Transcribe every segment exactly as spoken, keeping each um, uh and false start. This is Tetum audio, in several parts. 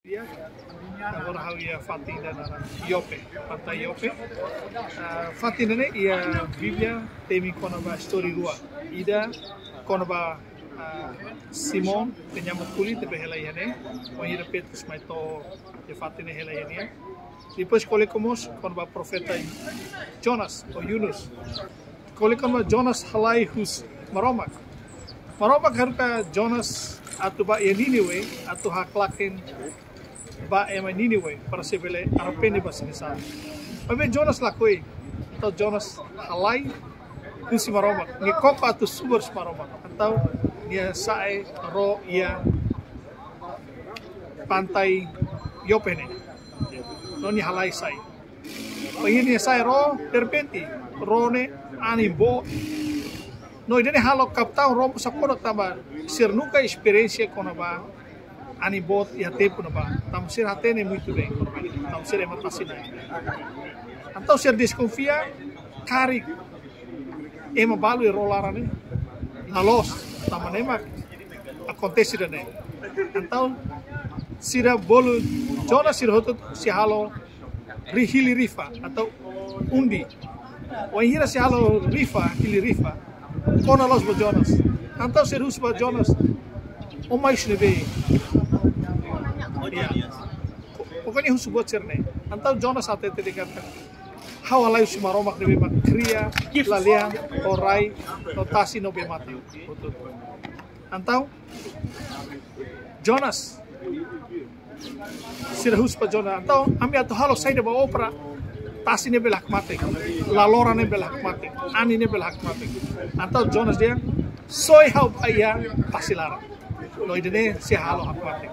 Agora ha'u iha fatin ida naran Yope, pantai Yope. Ah, fatin ne'e iha Bíblia temi kona-ba istória rua. Ida kona-ba, ah, Simão, penyelamat kulit, ne'ebé hela iha ne'e. Wainhira Petrus mai to'o iha fatin ne'e, hela iha ne'e. Depois ko'alia mós kona-ba profeta Jonas ou Yunus. Ko'alia kona-ba Jonas halai husi Maromak. Maromak haruka Jonas atu bá iha Niniwe, atu haklaken ba ema Niniwe, para sira bele arrepende ba sira-nia sala. Maibé Jonas lakohi, entaun Jonas halai husi Maromak, nia koko atu subar husi Maromak. Entaun nia sa'e ró iha pantai Yope ne'e. No nia halai sai. Wainhira nia sa'e ró, derrepente, ró ne'e anin boot. No ida-ne'e halo kaptaun ró mós hakfodak tanba sira nunka esperiénsia kona-ba anin boot iha tempu ne'ebá. Tanba sira hatene muito bem, tanba sira ema tasi-na'in. Entaun sira deskonfia, karik ema balu iha ró laran ne'e la loos, tanba ne'e mak akontese ida-ne'e. Entaun sira bolu Jonas, sira hotu sei halo ri-, hili rifa atau undi. Wainhira sei halo rifa, hili rifa, kona loos ba Jonas. Entaun sira husu ba Jonas, "Ó mai husi ne'ebé?" Ya. Pokoknya husu buat sira-ne'e. Entaun Jonas hatete dehan katak, "Ha'u halai husi Maromak ne'ebé mak kria lalehan, ho rai, no tasi no bee-matan." Entaun Jonas, sira husu ba Jonas, "Entaun ami atu halo saida ba ó para tasi ne'e bele hakmatek, laloran ne'e bele hakmatek, anin ne'e bele hakmatek?" Entaun Jonas dehan, "Soi ha'u bá iha tasi laran, no ida-ne'e sei halo hakmatek."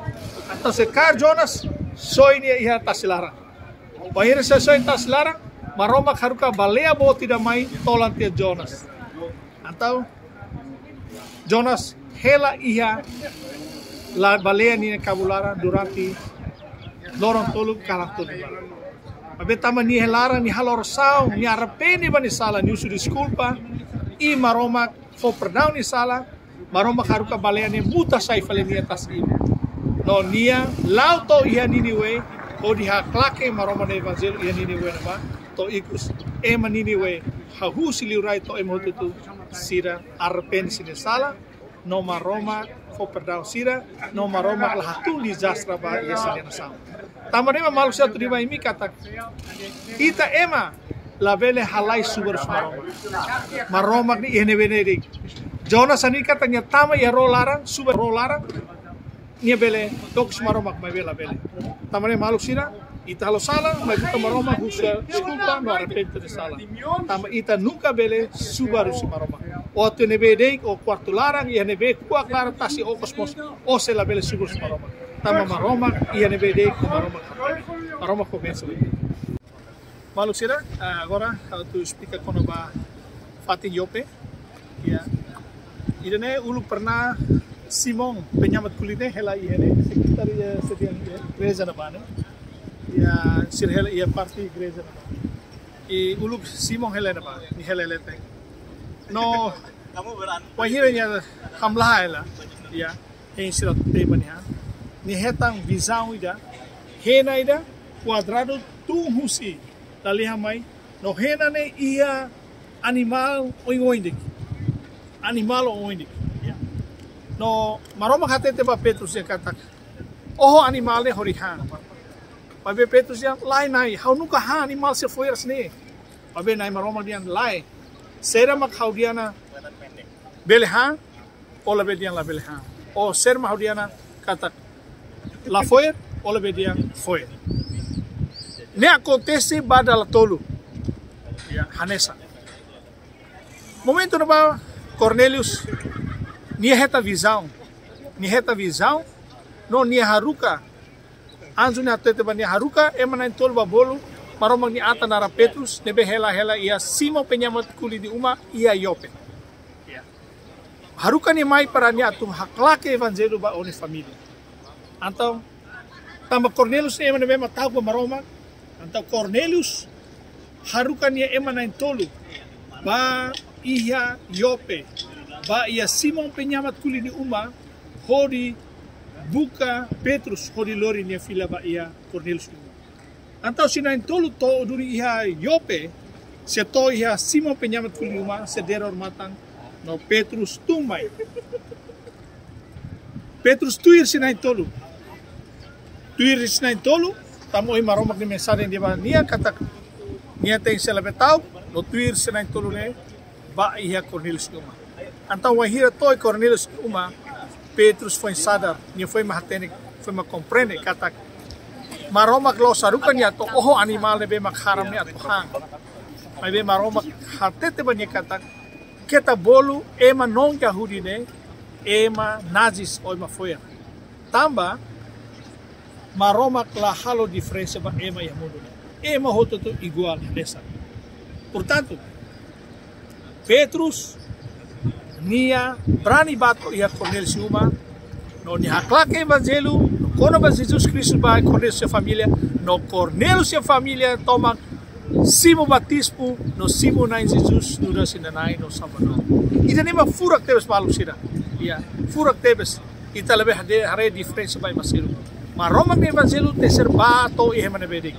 Entaun sira kaer Jonas, soi nia iha tasi laran. Wainhira sira soi tasi laran, Maromak haruka baleia boot ida mai tolan tiha Jonas. Entaun Jonas hela iha la-, baleia nia kabun laran durante loron tolu ka kalan tolu. Maibé tanba nia iha laran, nia halo orasaun, nia arrepende ba nia sala, nia husu deskulpa, i Maromak fó perdaun nia sala, Maromak haruka baleia ne'e muta sai fali nia tasi ida. No nia la'o to'o iha Niniwe, hodi haklaken Maromak nia evanjellu iha Niniwe ne'ebá, to'o ikus ema Niniwe, hahú husi liurai to'o ema hotu-hotu, sira arrepende sira-nia sala, no Maromak fó perdaun sira, no Maromak la hatún dezastre ba iha sira-nia nasaun. Tanba ne'e mak maluk sira atu dehan ba imi katak, ita ema labele halai subar husi Maromak. Maromak ne'e iha ne'ebé de'it. Jonas hanoin katak nia tama iha ró laran, subar ró laran, nia bele dook husi Maromak, maibé labele. Tanba ne'e maluk sira, ita halo sala, mai buka Maromak, husu deskulpa, no arrepende nia sala. Tanba ita nunka bele subar husi Maromak. Ó atu iha ne'ebé de'it, ó kuartu laran, iha ne'ebé kuak laran, tasi okos mós, ó sei labele subar husi Maromak. Tanba Maromak iha ne'ebé de'it, Maromak, Maromak fó bensaun. Maluk sira, ah, agora ha'u atu esplika kona-ba fatin Yope. Ya. Ida-ne'e uluk pernah Simão penyelamat kulit ne'e hela iha ne'e, sekitar iha, sekitar iha gereja ne'ebá ne'e. Ya, sira hela iha parte gereja ne'ebá. I uluk Simão hela ne'ebá, nia hela leten. No, wainhira nia hamlaha hela, ya, hein sira teba nia, nia hetan vizaun ida, hena ida kuadradu tun husi lalehan mai, no hena ne'e iha animál oioin de'it. Animál oioin de'it. Ya. No Maromak hatete ba Petrus dehan katak, "Oho animál ne'e hodi han." Maibé Petrus dehan, "Lae, Na'i, ha'u nunka han animál sira fo'er hanesan ne'e." Maibé Na'i Maromak dehan, "Lae, saida mak ha'u dehan ona bele han, ó labele dehan labele han. Ou saida mak ha'u dehan ona katak la fo'er, ó labele dehan fo'er." Ne'e akontese ba dala tolu. Ya, hanesan. Momentu ne'ebá Kornelius, nia hetan vizaun. Nia hetan vizaun, no nia haruka. Anju ne'e hatete ba nia, "Haruka ema na'in-tolu bá bolu Maromak nia atan naran Petrus, ne'ebé hela, hela iha Simão penyelamat kulit nia uma iha Yope. Ya. Haruka nia mai para nia atu haklaken evanjellu ba ó-nia família." Entaun, tanba Kornelius ema ne'ebé mak ta'uk ba Maromak, entaun Kornelius haruka nia ema na'in-tolu bá iha Yope, bá iha Simão penyelamat kulit nia uma, hodi buka Petrus hodi lori nia fila ba iha Kornelius nia uma. Entaun sira na'in-tolu to'o duni iha Yope, sira to'o iha Simon Penyamat Fuli uma, sira dere odamatan, no Petrus tun mai. Petrus tuir sira na'in-tolu. Tuir sira na'in-tolu, tanba ohin Maromak nia mensajen dehan ba nia katak nia tenke sei la bele ta'uk, no tuir sira na'in-tolu ne'e ba iha Kornelius nia uma. Entaun wainhira to'o iha Kornelius nia uma, Petrus foin sadar, nia foin mak hatene, foin mak komprende katak Maromak la'ós haruka nia atu oho animál ne'ebé mak haram ne'e atu han. Maibé Maromak hatete ba nia katak, keta bolu ema non-Yahudi ne'e ema najis ou ema fo'er. Tanba Maromak la halo diferensa ba ema iha mundu ne'e. Ema hotu-hotu iguál hanesan. Portantu, Petrus nia brani bá to'o iha Kornelius nia uma, no nia haklaken evanjellu, no kona-ba Jesus Kristus ba Kornelius nia família, no Kornelius nia família tomak simu batizmu, no simu Na'i Jesus nu'udar sira-nia Na'i no Salvadór. Ida-ne'e mak furak tebes, maluk sira. Ya, furak tebes. Ita labele haree, haree diferensa ba ema seluk. Maromak nia evanjellu tenke ser bá to'o iha ema ne'ebé de'it.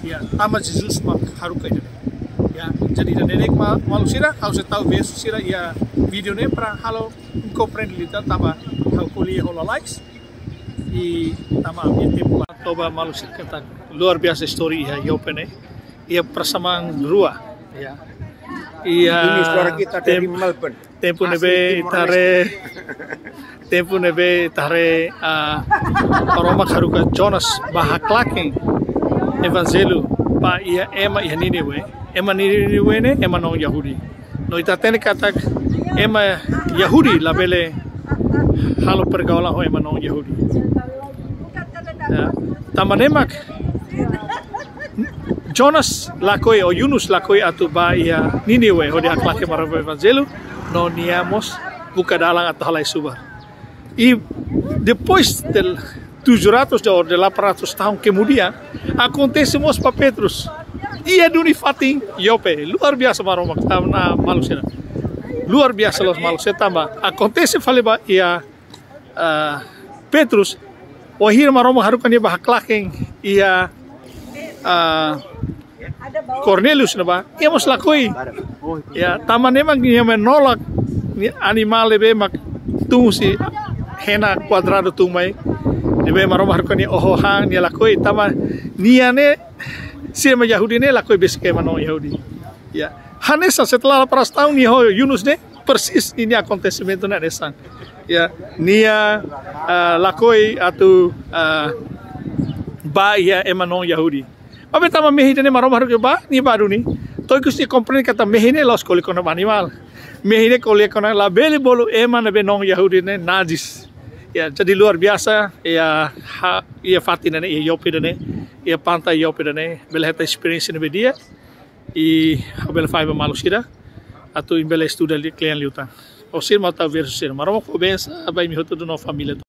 Ya, tanba Jesus mak haruka ida-ne'e. Ya, jadi ida-ne'e de'it, ma-, maluk sira, ha'u sei tau versu sira iha vídeo ne'e para halo komprende liután, tanba ha'u ko'alia hola likes. I tanba ami-nia tempu la toba, maluk sira, katak luar biasa istória iha Yope ne'e. Iha persamaan rua. Ya. Iha Ini suara kita dari tem-, Melbourne. Tempu ne'ebé Asli Timor Leste. Ita haree, tempu ne'ebé ita haree, ah, Maromak haruka Jonas bá haklaken evanjellu ba iha ema iha Niniwe. Ema Niniwe ne'e ema non-Yahudi. No ita hatene katak ema Yahudi labele halo pergaulan ho ema non-Yahudi. Ya, tanba ne'e mak Jonas lakohi, ou Yunus lakohi atu bá iha Niniwe hodi haklaken Maromak nia evanjellu, no nia mós buka dalan atu halai subar. I depois de tujuh ratus de, ou delapan ratus tahun kemudian, akontese mós ba Petrus. Iha duni fatin Yope, luar biasa Maromak, tanba maluk sira. Luar biasa loos, maluk sira, tanba akontese fali ba iha, ah, Petrus, wainhira Maromak haruka nia bá haklaken iha, ah, Kornelius ne'ebá, nia mós lakohi. Ya, tanba ne'e mak nia menolak, nia animál ne'ebé mak tun husi hena kuadradu tun mai. Ne'ebé Maromak haruka nia oho han, nia lakohi, tanba nia ne'e, sira ema Yahudi ne'e lakohi besik ema non-Yahudi. Ya, hanesan setelah delapan ratus tahun nia ho Yunus ne'e, persis nia akontesimentu ne'e hanesan. Ya, nia, ah, lakohi atu, ah, bá iha ema non-Yahudi. Maibé tanba mehi ida-ne'e Maromak haruka bá, nia bá duni. To'o ikus nia komprende katak mehi ne'e la'ós ko'alia kona-ba animál. Mehi ne'e ko'alia kona labele bolu ema ne'ebé non-Yahudi ne'e najis. Ya, jadi luar biasa, ya, ha, iha fatin ne'e, iha Yope ne'e, iha pantai Yope ne'e, bele hetan esperiénsia ne'ebé di'ak, i ha'u bele fahe ba maluk sira, atu imi bele estuda li-, kle'an liután. Orsida mak tau versu sira. Maromak fó bensa ba imi hotu no família.